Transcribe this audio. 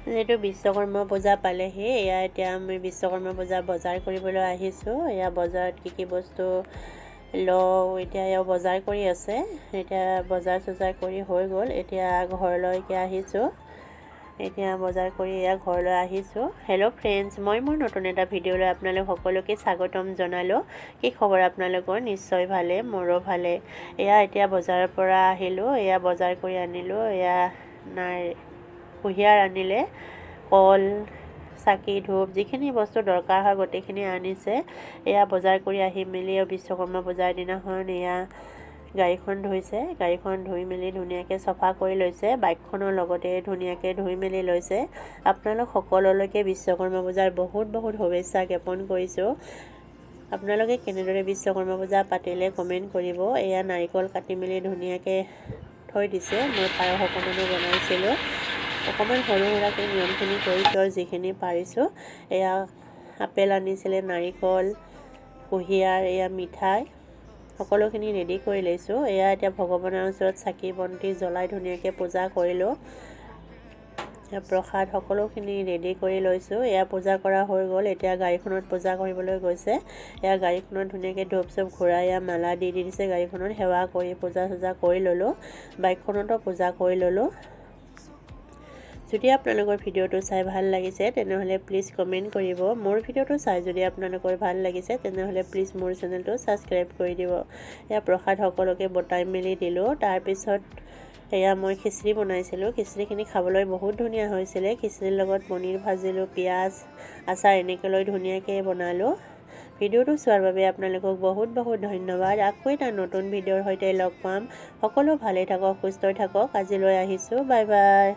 যিহেতু বিশ্বকৰ্মা পূজা পালেহি, এয়া এতিয়া আমি বিশ্বকৰ্মা পূজা বজাৰ কৰিবলৈ আহিছোঁ। এয়া বজাৰত কি কি বস্তু লওঁ, এতিয়া এওঁ বজাৰ কৰি আছে। এতিয়া বজাৰ চজাৰ কৰি হৈ গ'ল, এতিয়া ঘৰলৈকে আহিছোঁ। এতিয়া বজাৰ কৰি এয়া ঘৰলৈ আহিছোঁ। হেল্ল' ফ্ৰেণ্ডছ, মই মোৰ নতুন এটা ভিডিঅ'লৈ আপোনালোক সকলোকে স্বাগতম জনালোঁ। কি খবৰ আপোনালোকৰ? নিশ্চয় ভালে, মোৰো ভালে। এয়া এতিয়া বজাৰৰ পৰা আহিলোঁ, এয়া বজাৰ কৰি আনিলোঁ। এয়া নাই কুঁহিয়াৰ আনিলে, কল, চাকি, ধূপ যিখিনি বস্তু দৰকাৰ হয় গোটেইখিনি আনিছে। এয়া বজাৰ কৰি আহি মেলি বিশ্বকৰ্মা পূজাৰ দিনাখন এয়া গাড়ীখন ধুইছে। গাড়ীখন ধুই মেলি ধুনীয়াকৈ চফা কৰি লৈছে, বাইকখনৰ লগতে ধুনীয়াকৈ ধুই মেলি লৈছে। আপোনালোক সকলোলৈকে বিশ্বকৰ্মা পূজাৰ বহুত বহুত শুভেচ্ছা জ্ঞাপন কৰিছোঁ। আপোনালোকে কেনেদৰে বিশ্বকৰ্মা পূজা পাতিলে কমেণ্ট কৰিব। এয়া নাৰিকল কাটি মেলি ধুনীয়াকৈ থৈ দিছে। মই পায়স অকণমানো বনাইছিলোঁ, অকণমান সৰু সুৰাকৈ নিয়মখিনি কৰিছোঁ আৰু যিখিনি পাৰিছোঁ। এয়া আপেল আনিছিলে, নাৰিকল, কুঁহিয়াৰ, এয়া মিঠাই সকলোখিনি ৰেডি কৰি লৈছোঁ। এয়া এতিয়া ভগৱানৰ ওচৰত চাকি বন্তি জ্বলাই ধুনীয়াকৈ পূজা কৰিলোঁ। প্ৰসাদ সকলোখিনি ৰেডি কৰি লৈছোঁ। এয়া পূজা কৰা হৈ গ'ল, এতিয়া গাড়ীখনত পূজা কৰিবলৈ গৈছে। এয়া গাড়ীখনত ধুনীয়াকৈ ধূপ চুপ ঘূৰাই এয়া মালা দি দি দিছে। গাড়ীখনত সেৱা কৰি পূজা চূজা কৰি ল'লোঁ, বাইকখনতো পূজা কৰি ল'লোঁ। যদি আপোনালোকৰ ভিডিঅ'টো চাই ভাল লাগিছে, তেনেহ'লে প্লিজ কমেণ্ট কৰিব। মোৰ ভিডিঅ'টো চাই যদি আপোনালোকৰ ভাল লাগিছে, তেনেহ'লে প্লিজ মোৰ চেনেলটো ছাবস্ক্ৰাইব কৰি দিব। এয়া প্ৰসাদ সকলোকে বটাই মেলি দিলোঁ। তাৰপিছত এয়া মই খিচিৰি বনাইছিলোঁ। খিচিৰিখিনি খাবলৈ বহুত ধুনীয়া হৈছিলে। খিচিৰিৰ লগত পনীৰ ভাজিলোঁ, পিঁয়াজ, আচাৰ এনেকৈ লৈ ধুনীয়াকৈ বনালোঁ। ভিডিঅ'টো চোৱাৰ বাবে আপোনালোকক বহুত বহুত ধন্যবাদ। আকৌ এটা নতুন ভিডিঅ'ৰ সৈতে লগ পাম। সকলো ভালে থাকক, সুস্থ থাকক। আজিলৈ আহিছোঁ, বাই বাই।